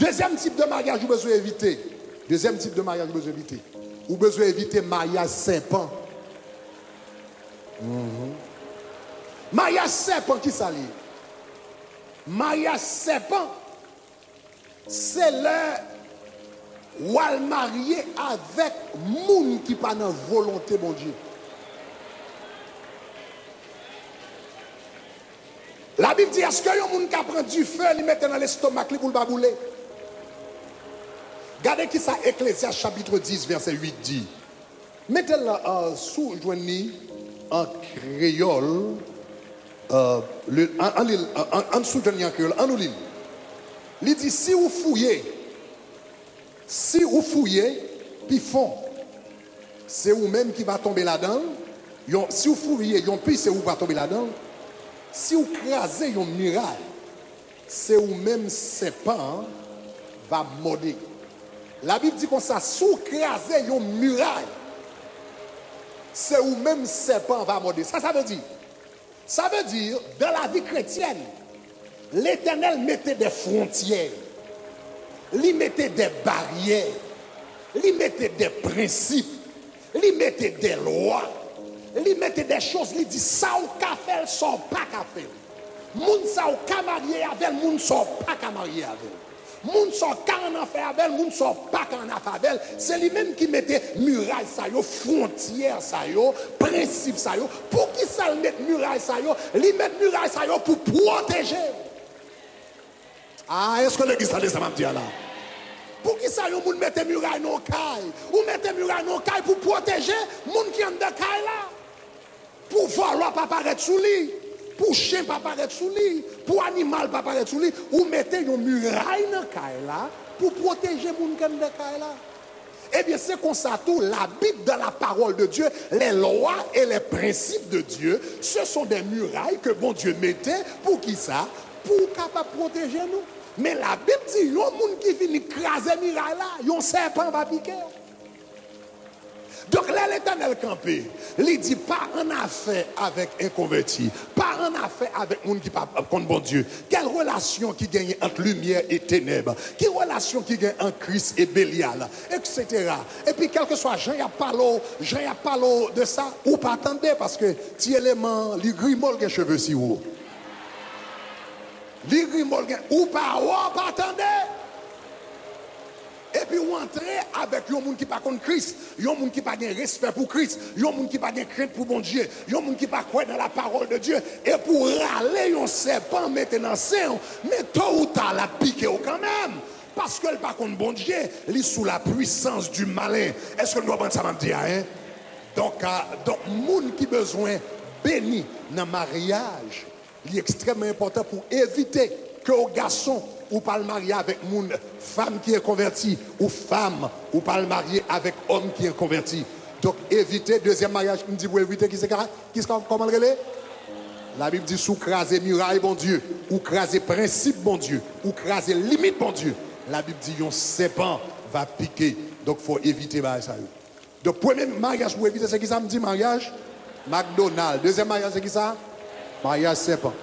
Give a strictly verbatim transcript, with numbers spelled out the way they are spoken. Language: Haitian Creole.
Dezyèm tip de maryaj ou bezwen evite. Dezyèm tip de maryaj ou bezwen evite. Ou bezwen evite maryaj sèpan. Mhm. Maryaj sèpan, ki sa l ye? Maryaj sèpan, se lè w al marye avèk moun ki pa nan volonte Bondye. Labib di, èske yon moun ka pran dife, li mete nan lestomak li pou l pa boule? Gade ki sa Eklezyas chapit dis, vèsè uit di. Mete l, euh, si w jwenn li an kreyòl, euh, le, an, an li l, an, an, an si w jwenn li an kreyòl, an nou li l. Li di, si ou fouye, si ou fouye pi fon, se ou menm ki va tonbe ladan l. Yon, si w fouye yon pi, se ou va tonbe ladan l. Si w kraze yon miray, se ou menm sèpan an va mòde. Labib di konsa, si w kraze yon miray, se ou menm sèpan an va mòde. Sa sa vle di? Sa vle di, dans la vie chrétienne, Letènèl mete de fwontyè, li mete de baryè, li mete de prensip, li mete de lwa, li mete de choz, li di sa w ka fè l, sa w pa ka fè l. Moun sa w ka marye avè l, moun sa w pa ka marye avè l. Moun sa w ka annafè avè l, moun sa w pa ka annafè avè l. Se li menm ki mete miray sa yo, fwontyè sa yo, prensip sa yo. Poukisa l met miray sa yo? Li met miray sa yo pou pwoteje. A, èske legliz tande sa m ap di a la? Poukisa yon moun mete miray nan yon kay? Ou mete miray nan yon kay pou pwoteje moun ki anndan kay la. Pou vòlò pa parèt sou li, pou chen pa parèt sou li, pou animal pa parèt sou li, ou mete yon miray nan kay la pou pwoteje moun ki anndan kay la. Ebyen, se konsa tou, la Bible, dans la parole de Dieu, les lois et les principes de Dieu, ce sont des murailles que Bondye mete pou ki sa? Pou kapab pwoteje nou. Men Labib di, yon moun ki vini kraze miray la, yon sèpan va pike. Donk, lè Letènèl kanpe, li di, pa annafè avèk enkonvèti, pa annafè avèk moun ki pa konn Bondye. Quelle relation qui gagne entre lumière et ténèbres? Ki relasyon ki gen ant Kris e Belial, et cetera. Epi, kèlkeswa jan y ap pale w, jan y ap pale w de sa, ou pa tande, paske ti eleman, li grimo, l gen cheve siro. Li grimo, l gen, ou pa wè, w pa tande. Epi w antre avèk yon moun ki pa konn Kris, yon moun ki pa gen respè pou Kris, yon moun ki pa gen krent pou Bondye, yon moun ki pa kwè nan la parole de Dieu, epi w rale yon sèpan mete nan sen w, men to ou ta l ap pike w kanmenm, paske l pa konn Bondye, li sou la puissance du malin. Èske nou konprann sa m ap di a, en? Donk, a, donk, moun ki bezwen beni nan maryaj, li ekstrèmman enpòtan pou evite ke w gason, ou pa al marye avèk moun, fanm ki enkonvèti, ou fanm, ou pa al marye avèk òm ki enkonvèti. Donk, evite dezyèm maryaj, m di pou evite, ki se ka, ki se, kòman l rele? Labib di, si w kraze miray Bondye, ou kraze prensip Bondye, ou kraze limit Bondye, Labib di, yon sèpan va pike. Donk, fò w evite bagay sa yo. Donk, premye maryaj pou evite, se ki sa m di? Maryaj McDonald. Dezyèm maryaj, se ki sa? Maryaj sèpan.